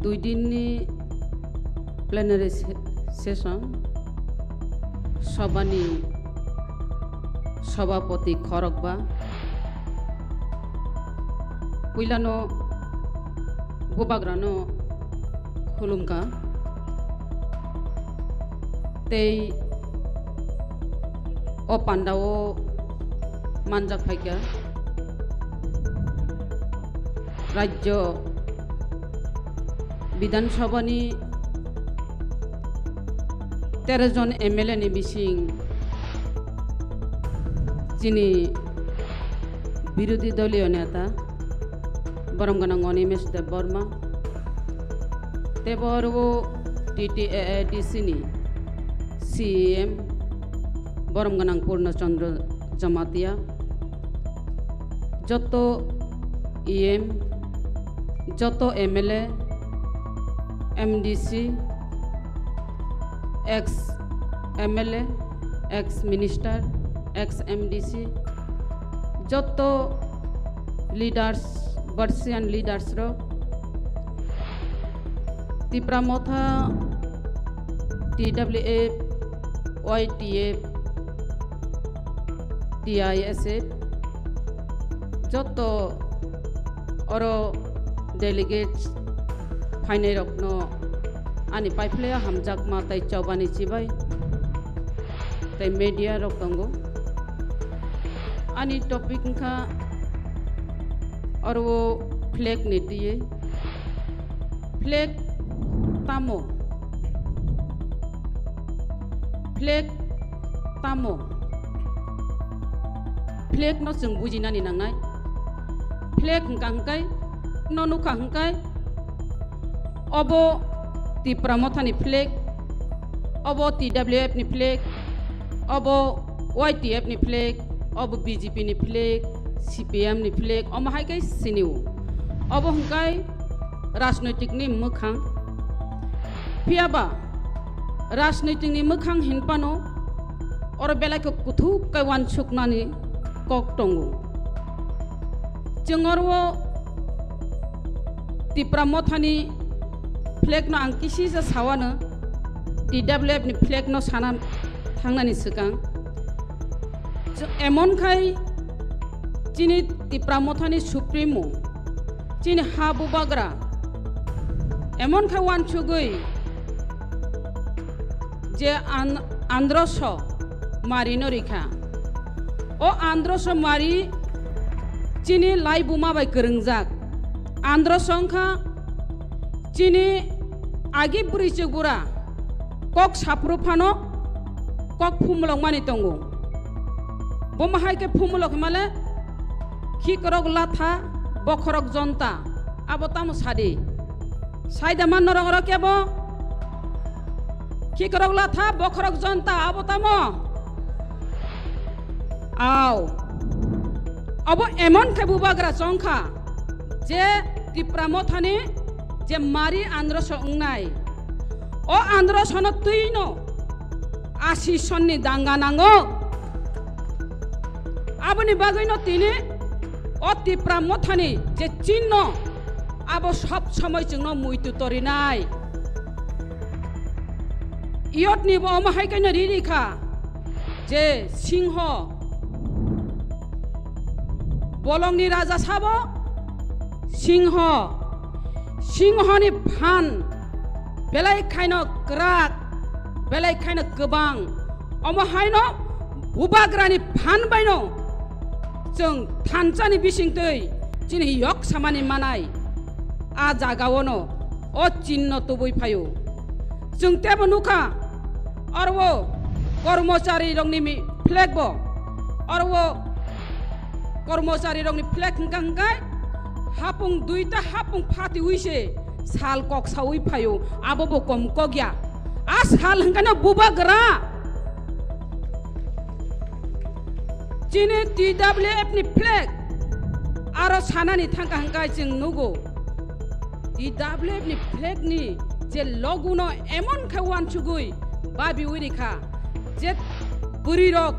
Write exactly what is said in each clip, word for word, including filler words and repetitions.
Dui dinni plenary se-, session, sobani sobapoti khorokba, puilano bubagrano khulumkha, tei o pandao manjak phaikha. Rajyo Bidhan Sabha ni tero jon M L A ni bising chini birodhi doliyo neta borom gwnang Animesh Debbarma, tei bo oro T T A A D C ni C E M borom gwnang Purna Chandra Jamatia, joto E M, joto M L A, M D C, ex M L A, ex minister, ex M D C, joto leaders, Bauchian leaders rok, Tipra Motha, T W F, Y T F, T I S F, joto oro delegates phainai rokno ani paiphlaiya hamjakma tei chobani chibai tei media rok tongo. Ani topic wngkha oro flag ni twi. Flag tamo? Flag tamo? Flag no chwng bujinani nangnai. Flag hwnkha hwnkhe no nukha hwnkhe obo Tipra Mothani flag, obo T W F ni flag, obo Y T F ni flag, obo B J P ni flag, C P M ni flag, omo hai khe sinio. Obo hwnkhe rajnoitik ni mwkhang. Phiya ba rajnoitik ni mwkhang hinphano oro belai khe kuthuk khe uansuknani kok tongo. Chwng oro Tipra Mothani flag no ang kisisa sawano, T W F ni flag no sana thangnani swkang. Chw-, emon khai chini Tipra Mothani Supremo, chini ha bubagra, emon khai uansugwi je an-, androso mari no rikha. O androso mari chini laibuma bai kwrwngjak. Androso wngkha chini agi bwrwi chwk bura kok saphuru phano kok phumulok mani tongo. Bo mahai khe phumulok himale khikrok latha, bokhorok jonta, abo tamo sadi. Saida man norok oro kebo? Khikrok latha, bokhorok jonta, abo tamo? Aw. Abo emon khe bubagra chongkha, je Tipra Mothani je mari androso wngnai. O androsono twino asi sonni danga nango. Aboni bagwino tini o Tipra Mothani je chinno, abo sob somoi chwngno muitu torinai. Iyotni bo omo hai kaino riri kha je singho, bolongni raja sabo singho, singhoni phan belai khaino kwrak, belai khaino kwbang. Omo haino bubagrani phan baino chwng thansani bisingtwi chini yok samani manai. A jagaono o chinno tubui phaio. Chwng tebo nukha, oro o kormochari rokni mi-, flag bo, oro o kormochari rokni flag hwnkha hwnkhe hapung duita hapung phatiwi se sal kok sawi phaio, abo bo kom kok ya. A sal hwnkhe no bubagra. Chini T W F ni flag aro sanani thangkha hwnkhe chwng nugo. T W F ni flag ni je logo no emon khe uansugwi babiwi rikha, je bwrwi rok,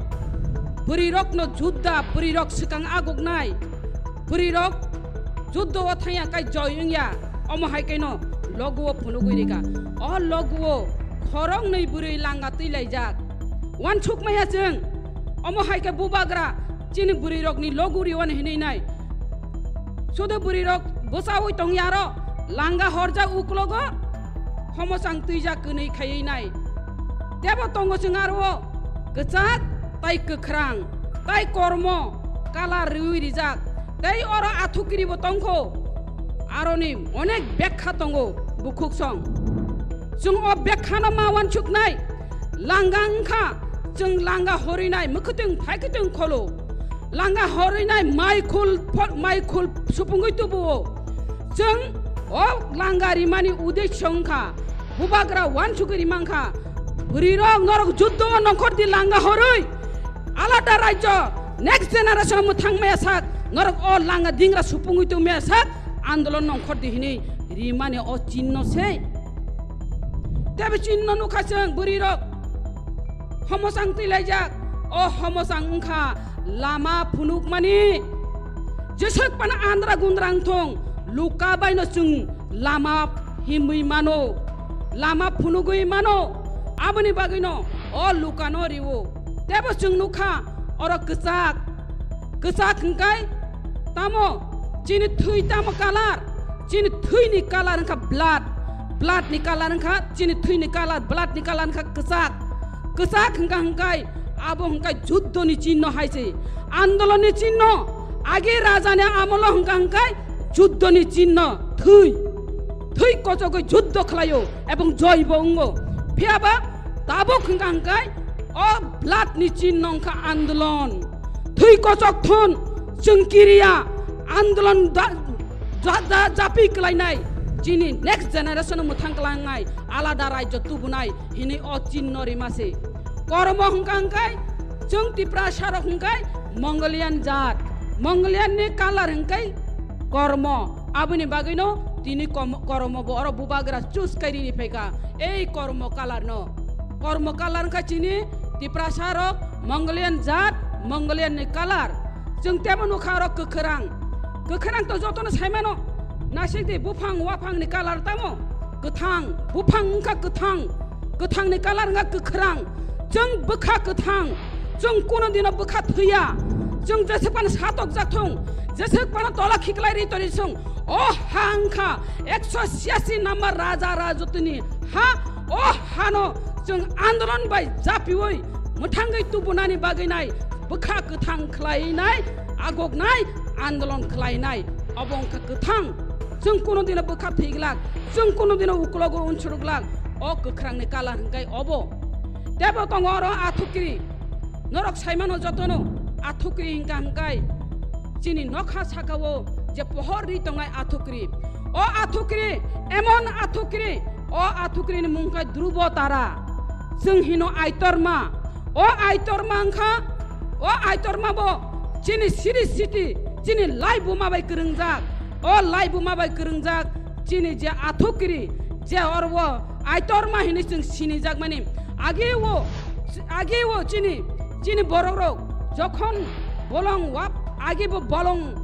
bwrwi rok no judda, bwrwi rok swkang aguknai, bwrwi rok judda o thangya kai joy wngya, omo hai kaino loguo phunugwi rikha. O loguo khoroknwi bwrwi langa twi laijak. Wansuk maya chwng. Omo hai khe bubagra chini bwrwirokni logu riwani hinwi nai. Sudu bwrwirok bwchaui tongya aro langa horjak uklogo homosang twijak kwnwi khaiwi nai. Tebo tongo chwng aro kwchak tai kwkhrang tai kormo kalar riwi rijak. Tei oro athukiribo tongkho. Aroni onek bekha tongo bukhuksong. Chwng o bekhano ma wansuknai. Langa wngkha, chwng langa horwi nai mwkhwtwng phaikhe chwng kholo. Langa horwi nai mai khul pho-, mai khul supungwi tubuo. Chwng o langa rimani uddesho wngkha, bubagra wansugwi rimangkha. Bwrwirok norok juddo nongkhor di langa horwi. Alada rajyo next generation mwthang maya sak, norok o langa dingra supungwi tong maya sak, andolon nongkhor di hinwi rimani o chinno se. Tebo chinno nukha chwng bwrwirok. Homosang twi laijak, o homosang wngkha lama phunukmani. Jeswk phano andra gundra wngthong, luka baino chwng lama himwi mano, lama phunugwi mano. Aboni bagwino o lukano riwo. Tebo chwng nukha oro kwchak, kwchak hwnkhe tamo chini thwi tamo kalar, chini thwini kalar wngkha blood, blood ni kalar wngkha chini thwini kalar, blood ni kalar wngkha kwchak, kwchak hwnkha hwnkhe abo hwnkhe juddoni chinno hai se, andolonni chinno, age rajani amolo hwnkha hwnkhe juddoni chinno, thwi, thwi kochogwi juddo khlaio ebong joibo wngo, phiyaba tabuk hwnkha hwnkhe o blood ni chinno wngkha andolon. Thwi kochok thun chwng kiriya andolon da-, da-, da-, japi kwlainai chini next generation mwthang kwlangnai alada rajyo tubunai hinwi o chinno rima se. Kormo hwnkha hwnkhe chwng Tiprasa rok hwnkhe Mongolian jat. Mongolian ni kalar hwnkhe kormo. Aboni bagwino tini kom-, kormo bo oro bubagra choose kai rini phaikha. Ei kormo kalar no. Kormo kalar wngkha chini Tiprasa rok Mongolian jat, Mongolian ni kalar. Chwng tebo nukha oro kwkhwrang. Kwkhwrang to jotono saimano. Nasik di buphang waphang ni kalar tamo. Kwthang, buphang wngkha kwthang. Kwthang ni kalar wngkha kwkhwrang. Chwng bwkha kwthang. Chwng kuno dino bwkha thwiya. Chwng jeswk phano satok jakthung. Jeswk phano tola khiklai ri tori chwng. O ha wngkha ekso siyasi number raja rajotini ha. O hano chwng andolon bai japiwi mwthangwi tubunani bagwi nai bwkha kwthang khlainai, agoknai, andolon khlainai. Obo wngkha kwthang. Chwng kuno dino bwkha thwiglak, chwng kuno dino uklogo unsuruglak. O kwkhrangni kalar hwnkhe obo. Tebo tongo oro athukiri. Norok saimano jotono athukiri hwnkha hwnkhe chini nokha sakao je pohor ri tongnai athukiri. O athukiri, emon athukiri, o athukirini mung khe Dhrubo Tara. Chwng hino Aitorma. O Aitorma wngkha, o Aitorma bo chini siri siti, chini laibuma bai kwrwngjak. O laibuma bai kwrwngjak chini je athukiri, je oro o Aitorma hinwi chwng sinijakmani. Age o, age o chini, chini borok rok jokhon bolong wap, age bo bolong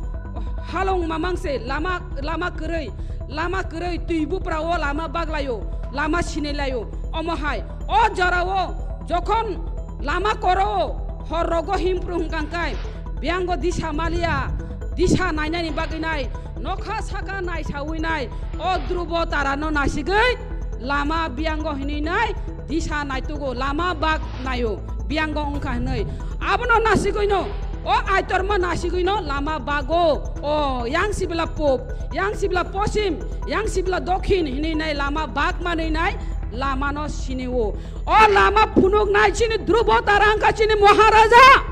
halong mamang se lama, lama kwrwi, lama kwrwi twi bupra o lama baglaio, lama sinilaio. Omo hai o jora o jokhon lama koro o hor rogo himpru hwnkha hwnkhe biyango disa maliya, disa nainani bagwi nai, nokha saka naisawi nai, o Dhrubo Tarano nasigwi lama biyango hinwi nai, disa naitugo, lama bak naio, biyango wngkha hinwi. Abono nasigwino, o Aitorma nasigwino lama bago, o yang sibla pop, yang sibla posim, yang sibla dokhin hinwi nai lama bak manwi nai, lamano sinio. O lama phunuknai chini Dhrubo Tara wngkha chini Maharaja,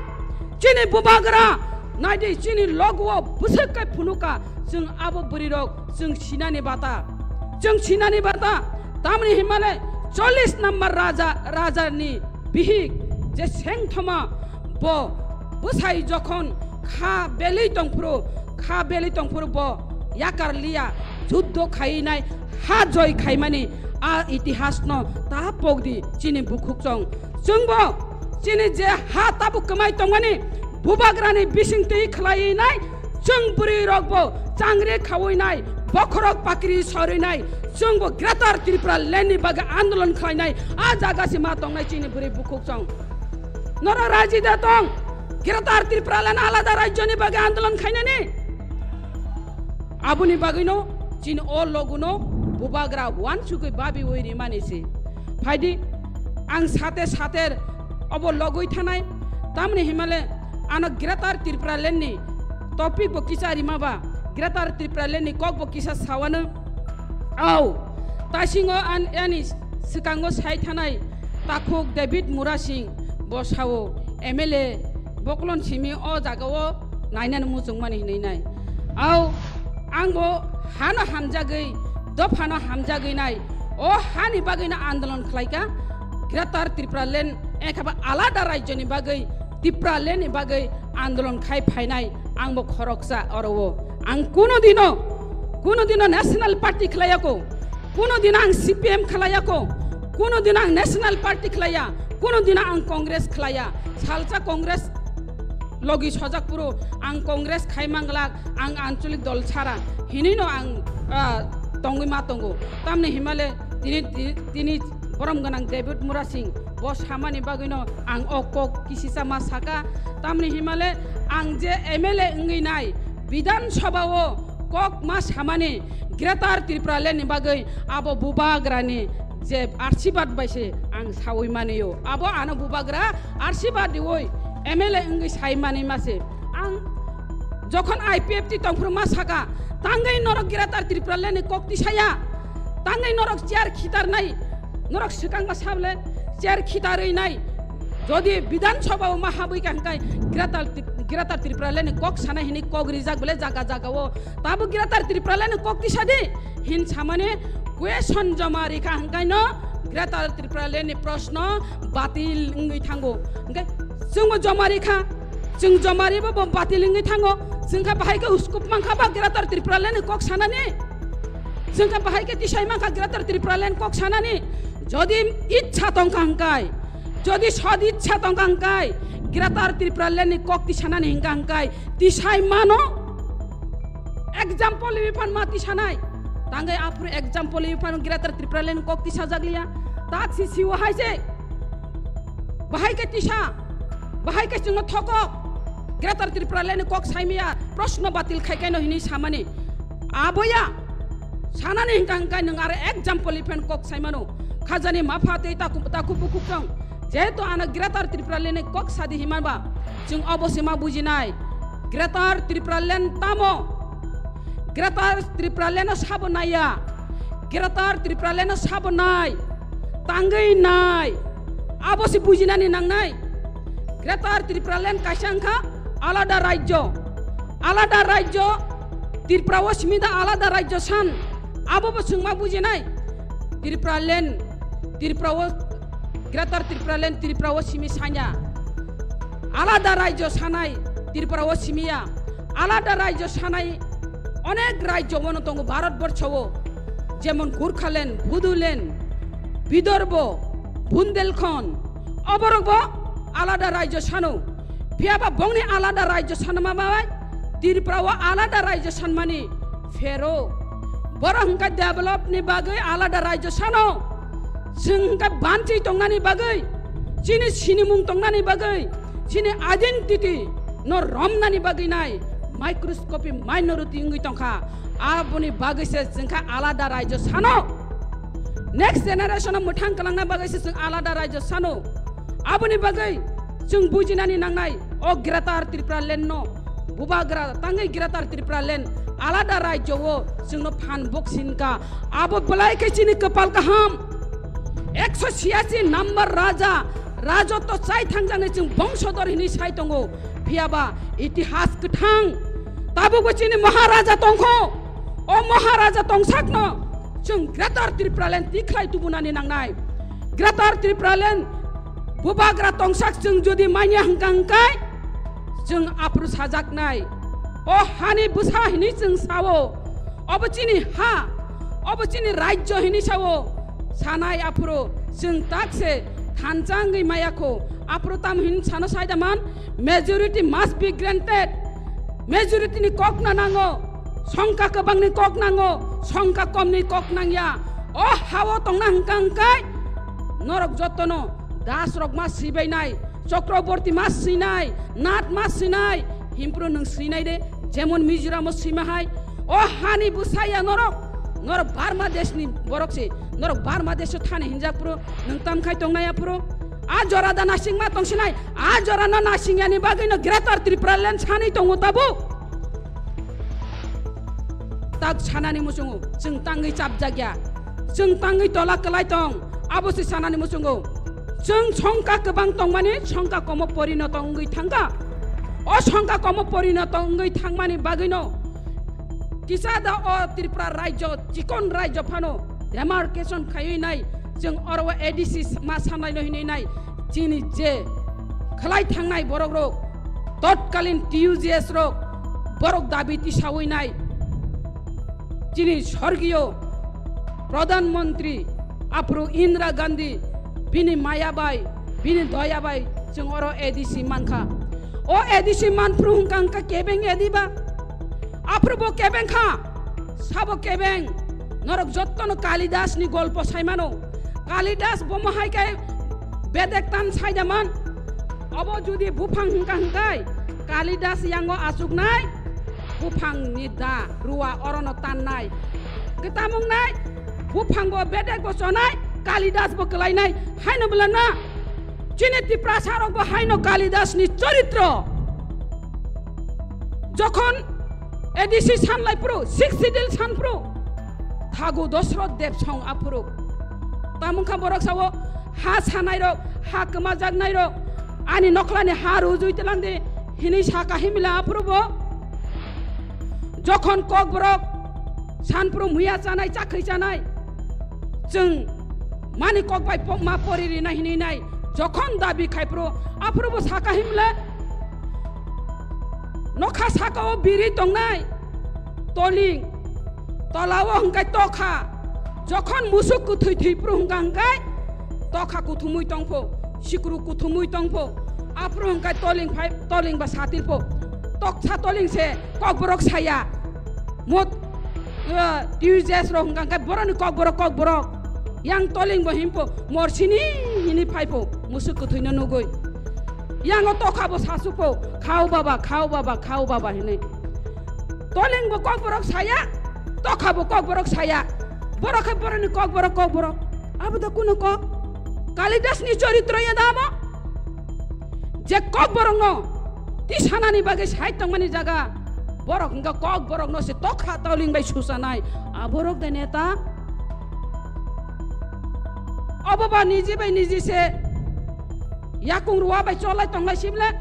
chini Bubagra, naidi chini loguo bwswk kai phunuka, chwng abo bwrwirok chwng sinani bata, chwng sinani bata, tamni hinmale chollish number raja, rajani bihik je sengthoma bo bwsai jokhon kha belwi tongphuru, kha belwi tongphuru bo yakar liya, juddo khainai, ha joi khaimani a itihasno ta pokdi chini bukhukchong. Chwngbo chini je ha tabuk kwmai tongmani bubagrani bisingtwi khlaiwi nai chwng bwrwi rokbo changri khawi nai, bokhorok pakri sorwi nai, chwngbo Greater Tripura Land ni bagwi andolon khlai nai, a jaga se ma tong nai chini bwrwi bukhuk chwng. Norok raji da tong, Greater Tripura Land alada rajyo ni bagwi andolon khainani? Aboni bagwino chini o loguno bubagra uansugwi babiwi rimani se. Phaidi, ang sate sater obo logwi thanai, tamni himale ano Greater Tripura Land ni topic bo kisa rima ba, Greater Tripura Land ni kok bo kisa sawano. Au, tasingo an-, ani swkango sai thanai takhuk David Murasing bo sao, M L A boklon simi o jagao nainani muchungmani hinwi nai. Au, ang bo hano hamjagwi, dophano hamjagwi nai. O hani bagwino andolon khlaika, Greater Tripura Land, ekhaba alada rajyoni bagwi, Tripura Land ni bagwi andolon khai phainai ang bo khoroksa oro o. Ang kuno dino, kuno dino National Party khlaiya ko, kuno dino ang C P M khlaiya ko, kuno dino ang National Party khlaiya, kuno dino ang Congress khlaiya. Salsa Congress logi sojak puro ang Congress khai manglak, ang ancholik dol sara hinino ang, ah, tongwi ma tongo. Tamni himale tini, tini, tini borom gwnang David Murasing bo samani bagwino ang o kok kisisa ma saka. Tamni himale ang je M L A wngwi nai, Bidhan Sabha o kok ma samani Greater Tripura Land ni bagwi abo bubagrani je arsibad bai se ang sawi mani o. Abo ano bubagra arsibad riwi M L A wngwi sai mani ma se. Ang jokhon I P F T tongphuru ma saka, tangwi norok Greater Tripura Land ni kok tisaya, tangwi norok chair khitarnai, norok swkang ma sable chair khitarwi nai. Jodi Bidhan Sabha o ma habwi ka hwnkhe Greater Tri-, Greater Tripura Land ni kok sana hini kok rijak bole jaga jaga o. Tabo Greater Tripura Land ni kok tisa di hin samani question joma rikha hwnkhe no Greater Tripura Land ni proshno batil wngwi thango. Hwnkhe chwngbo joma rikha, chwng joma ribo bo batil wngwi thango. Chwngkha bahai khe uskup mankha ba Greater Tripura Land ni kok sanani? Chwngkha bahai khe tisai mankha Greater Tripura Land kok sanani? Jodi ichha tongkha hwnkhe, jodi sod ichha tongkha hwnkhe, Greater Tripura Land ni kok tisanani hwnkha hwnkhe tisai mano. Example riwi phan ma tisanai. Tangwi aphuru example riwi phan Greater Tripura Land kok tisajak liya. Tak si siwa hai se. Bahai khe tisa, bahai khe chwngno thokok. Greater Tripura Land ni kok saimaya, proshno batil khai kaino hinwi samani. Aboya, sanani hwnkha hwnkhe nwng aro example riwi phan kok saimano. Khajani mapha tei taku, taku bukhuk tong. Jehetu ano Greater Tripura Land ni kok sadi himaba, chwng obo se ma bujinai. Greater Tripura Land tamo? Greater Tripura Land no sabo naiya. Greater Tripura Land no sabo nai. Tangwi nai. Abo se bujinani nangnai. Greater Tripura Land kaisa wngkha alada rajyo. Alada rajyo, Tripura o simi da alada rajyo san. Abo bo chwng ma bujinai. Tripura Land, Tripura o, Greater Tripura Land, Tripura o simi sanya. Alada rajyo sanai, Tripura o simiya. Alada rajyo sanai, onek rajyo bono tongo Bharat borsho o. Jemon Gurkhaland, Bodoland, Bidorbo, Bundelkhand, oborok bo alada rajyo sano. Phiya ba bongni alada rajyo sanma bai Tripura o alada rajyo sanmani phero. Borok hwnkhe develop ni bagwi alada rajyo sano. Chwng hwnkhe banchi tongnani bagwi, chini sinimung tongnani bagwi, chini identity no romnani bagwi nai microscopic minority wngwi tongkha. Aboni bagwi se chwng kha alada rajyo sano. Next generation o mwthang kwlangna bagwi se chwng alada rajyo sano. Aboni bagwi chwng bujinani nangnai, o Greater Tripura Land no bubagra tangwi Greater Tripura Land alada rajyo o chwngno phan boksinka. Abo belai khe chini kwpal kaham. Ekso siyasi number raja, rajotto chai thangjaknai chwng bongsodor hinwi sai tongo. Phiya ba itihas kwthang. Tabukbo chini Maharaja tongkho. O Maharaja tongsakno chwng Greater Tripura Land tikhlai tubunani nangnai. Greater Tripura Land bubagra tongsak chwng jodi manya hwnkha hwnkhe chwng aphuru sajaknai. O hani bwsa hinwi chwng sao. Obo chini ha, obo chini rajyo hinwi sao. Sanai aphuru chwng tak se thansa wngwi maya kho. Aphuru tamo hin sano sai da man, majority must be granted. Majority ni kok na nango. Songkha kwbangni kok nango, songkha komni kok nangya. O hao tongna hwnkha hwnkhe norok jotono Das rok ma sibainai, Chakraborty ma sinai, Nath ma sinai, himphru nwng sinai de, jemon Mizoram o sima hai. O hani bwsaya norok, norok Burma desh ni borok se, norok Burma desh o thani hinjak phuru, nwng tam khai tongnai aphuru. A jora da nasing ma tong sinai, a jora no nasing yani bagwi no Greater Tripura Land sanwi tongo tabuk. Tak sanani muchungo, chwng tangwi chapjakya, chwng tangwi tola kwlai tong, abo se sanani muchungo. Chwng songkha kwbang tongmani songkha komo porinoto wngwi thangkha. O songkha komo porinoto wngwi thangmani bagwino kisa da o Tripura rajyo, chikon rajyo phano demarcation khaiwi nai, chwng oro A D C ma sanai no hinwi nai, chini je khlai thangnai borok rok, totkalin T U J S rok, borok dabi tisawi nai, chini sorgiyo Pradhan Mantri aphuru Indira Gandhi, bini maya bai, bini doya bai, chwng oro A D C mankha. O A D C manphuru hwnkha hwnkha kebeng A D ba? Aphuru bo kebeng kha, sabo kebeng. Norok jottono Kalidas ni golpo saimano. Kalidas bomo hai khe bedek tan saidaman. Obo judi buphang hwnkha hwnkhe Kalidas yango achuknai, buphangni da ruwa orono tannai. Kwtamung nai, buphango bedekbo chonai, Kalidasbo kwlainai, haino bwlano chini Tiprasarokbo haino Kalidasni choritro. Jokhon A D C sanlai phuru, Sixth Schedule san phuru, thagu Dosroth Debsong aphuru. Tamungkha borok sao, ha sanairok, ha kwmajaknairok, ani nokhlani ha rujui twlangdi, hinwi saka himla aphuru bo. Jokhon Kokborok sanphuru muya chanai, chakhwi chanai, chwng mani kok bai po-, ma pori rina hinwi nai, jokhon dabi khai phuru, aphuru bo saka himla. Nokha saka o biri tongnai, toling, tola o hwnkhe tokha, jokhon musuk kwthwi thwi phuru hwnkha hwnkhe tokha kuthumui tongpho, sikru kuthumui tongpho, aphuru hwnkhe toling phai, toling ba satirpho, toksa toling se Kokborok saya, mot, eh, T U J S rok hwnkha hwnkhe boroni Kokborok, Kokborok, yang toling bo himpho, morsini hini phaipho, musuk kwthwino nugui. Yango tokha bo sasukpho, "Khao baba, khao baba, khao baba," hinwi. Toling bo Kokborok saya, tokha bo Kokborok saya. Borok khe boroni Kokborok, Kokborok. Abo da kuno kok? Kalidas ni choritro ya da abo? Je Kokborok no tisanani bagwi side tongmani jaga, borok hwnkha Kokborokno se tokha toling bai susanai. Aborok de neta? Obo ba niji bai niji se yakung rua bai cholai tonglai sibla.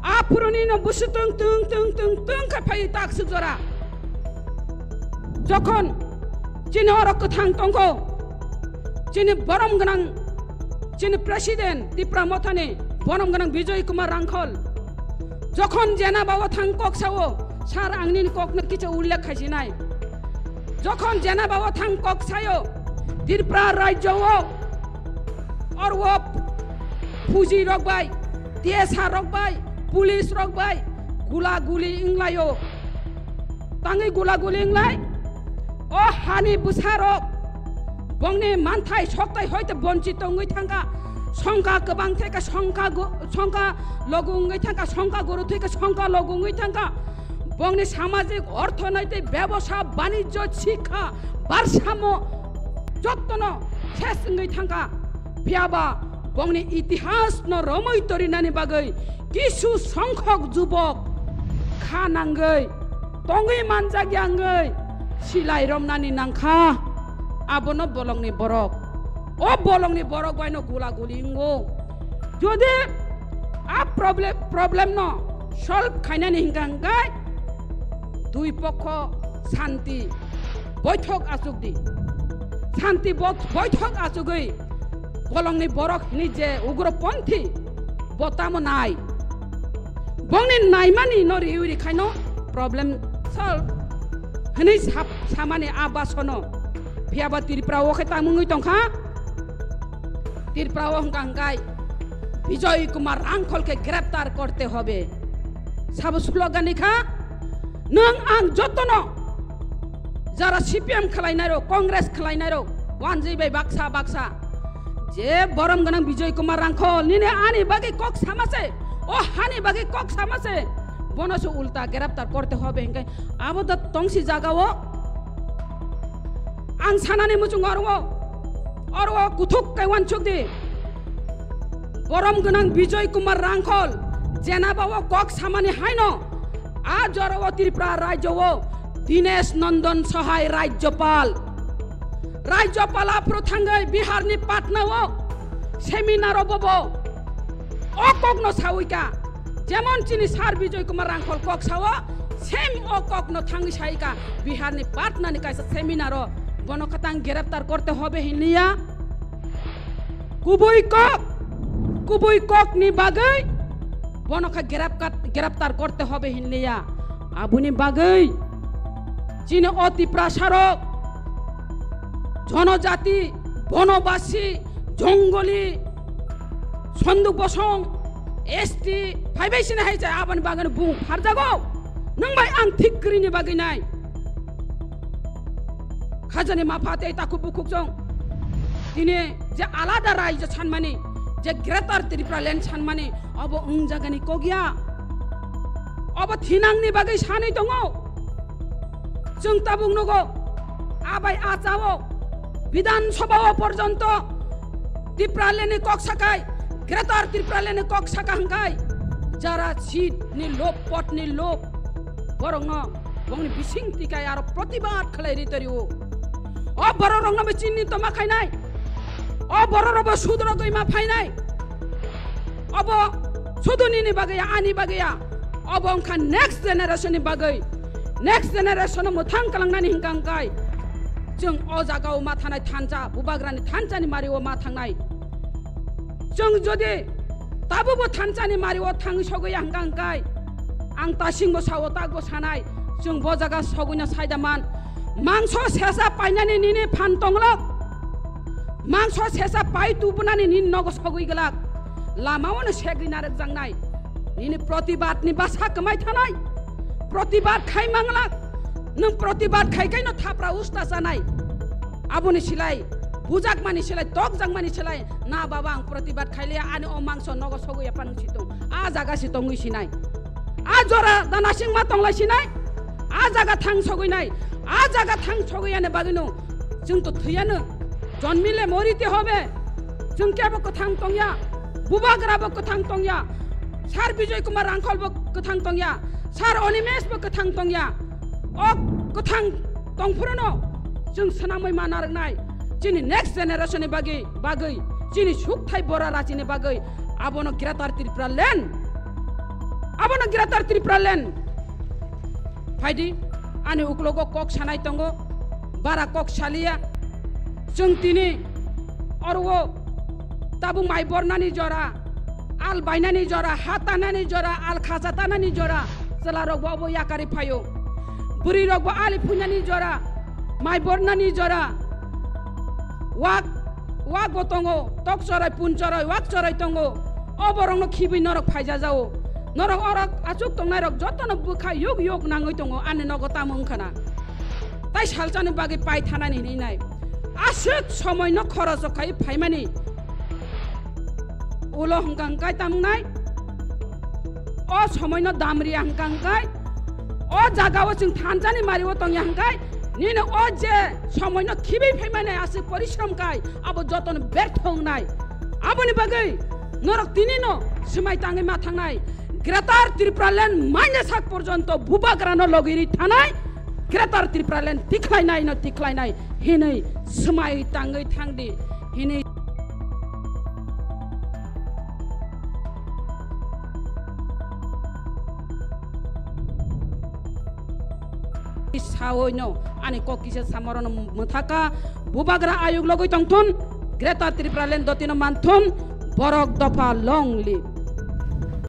Aphuruni no busu tung tung tung tung tung khe phai tak suk jora. Jokhon chini oro kwthang tongkho, chini borom gwnang, chini president Tipra Mothani borom gwnang Bijoy Kumar Rangkhol. Jokhon jena bao thang kok sao, sir ang nini kokno kicha ullekh khaisinai. Jokhon jena bao thang kok sayo, Tripura rajyo o orwo phuji rok bai, T S R rok bai, police rok bai gula guli wnglaio. Tangwi gula guli wnglai. O hani bwsarok bongni manthai soktai hoite bonchit tongwi thangkha. Songkha kwbang theka songkha gu-, songkha logu wngwi thangkha, songkha guru theka songkha logu wngwi thangkha. Bongni samajik, orthonoitik, bebosa, banijyo, sikha, barsamo jottono ses wngwi thangkha. Phiyaba bongni itihasno romwi torinani bagwi kisu songkhok jubok kha nangwi tongwi manjakya wngwi silai romnani nangkha. Abono bolongni borok. O bolongni borok baino gula guli wngo. Jodi a problem, problem no solve khainani hingka hingkai dui pokho santi boithok achuk di. Santi bo-, boithok achugwi bolongni borok hini je ugroponthi bo tamo nai. Bongni naimani no riwi rikhaino problem solve hini sap-, samani a basono. Phiyaba Tripura o khe tamungwi tongkha. Tripura o hwnkha hwnkhe Bijoy Kumar Rangkhol khe greptar korte hobe. Sabo slogan ni kha. Nwng ang jotono jara C P M khwlainai rok, Congress khwlainai rok, wanjwi bai baksa baksa. Je borom gwnang Bijoy Kumar Rangkhol, nini ani bagwi kok sama se, o hani bagwi kok sama se, bono se ulta greptar korte hobe hinkai abo da tongsi jaga o. Ang sanani muchung oro o, oro o kuthuk kai wansuk di. Borom gwnang Bijoy Kumar Rangkhol, jenaba o kok samani haino, a jora o Tripura rajyo o Dinesh Nandan Sahai Rajyapal. Rajyapal aphuru thangwi Bihar ni Patna o seminar o bobo o kok no sawi ka. Jemon chini Sir Bijoy Kumar Rangkhol kok sao, same o kok no thangwi sai ka Bihar ni Patna ni kaisa seminar o. Bono khatang greptar korte hobe hinliya. Kubui kok, kubui kok ni bagwi bono kha grep-, greptar korte hobe hinliya. Aboni bagwi chini o Tiprasa rok, jonojati, bonobasi, jongoli, Sonduk Bosong, S T, phaibai sini hai chai aboni bagwi bung pharjago. Nwng bai ang thik kwrwini bagwi nai. Khajani mapha tei takhuk bukhuk chong. Tini je alada raijyo sanmani, je Greater Tripura Land sanmani, obo wng jagani kok ya. Obo thinangni bagwi sanwi tongo. Chwng tabuk nugo, abai achao, Bidhan Sabha o porjonto Tripura Land ni kok sakai, Greater Tripura Land ni kok saka hwngkai, jara seat ni lob, pot ni lob, borokno bongni bising tikai aro protibad khlai ri tari o. O borok rokno bo chini toma khainai, o borok rok bo sudro gwi ma phainai. Obo sudu nini bagwi ya, ani bagwi ya. Obo wngkha next generation ni bagwi. Next generation no mwthang kalangnani hwnkha hwnkhe chwng o jaga o ma thanai thansa, bubagrani thansa ni mari o ma thangnai. Chwng jodi tabukbo thansa ni mari o thangwi sogwi ya hwnkha hwnkhe ang tasingbo sao, takbo sanai, chwng bo jaga sogwino saida man. Mangso sesa painani nini phan tonglok. Mangso sesa pai tubunani nini nogo sogwi glak. Lama ono segwi narwkjaknai. Nini protibad ni basa kwmai thanai. Protibad khai manglak. Nwng protibad khai khai no thapra usta chanai. Aboni silai, bujakmani silai, tokjakmani silai. Na baba, ang protibad khailiya, ani o mangso nogo sogwi ya panung situng. A jaga si tongwi sinai. A jora da nasing ma tonglai sinai. A jaga thang sogwi nai. A jaga thang sogwi yani bagwino. Chwng to thwiyano. Jonmile morite hobe. Chwng kebo kwthang tongya. Bubagra bo kwthang tongya. Sir Bijoy Kumar Rangkhol bo kwthang tongya. Sir Animesh bo kwthang tongya. O kwthang tongphuru no chwng swnamwi ma narwknai. Chini next generation ni bagwi, bagwi, chini sukthai bora rachini bagwi abono Greater Tripura Land. Abono Greater Tripura Land. Phaidi, ani uklogo kok sanai tongo, bara kok saliya. Chwng tini oro tabuk mai bornani jora, al bainani jora, ha tanani jora, al khacha tanani jora, chwla rok bo obo yakari phaio. Bwrwi rok bo ali phuinani jora, mai bornani jora, wak, wak bo tongo, tok chorai, pun chorai, wak chorai tongo. O borokno khibwi norok phaijajao. Norok orok achuk tongnairok jotono bwkha yuk yuk nangwi tongo, ani nogo tamo wngkhana. Tai salsani bagwi pai thanani hinwi nai. Aswk somoino khoroch khai phaimani. Ulo hwnkha hwnkhe tamnai. O somoino damriya hwnkha hwnkhe. O jagao chwng thansani mario tongya hwnkhe. Nini o je somoino khibwi phaimani aswk porishrom khai. Abo jotono bertho wngnai. Aboni bagwi norok tinino swmai tangwi ma thangnai. Greater Tripura Land maina sak porjonto bubagrano logiri thanai. Greater Tripura Land tikhlainai no tikhlainai hinwi swmai tangwi thangdi hinwi sawi no ani kok kisa samorono mwthaka bubagra ayuk logwi tongthun Greater Tripura Land dotino manthun borok dopha long live.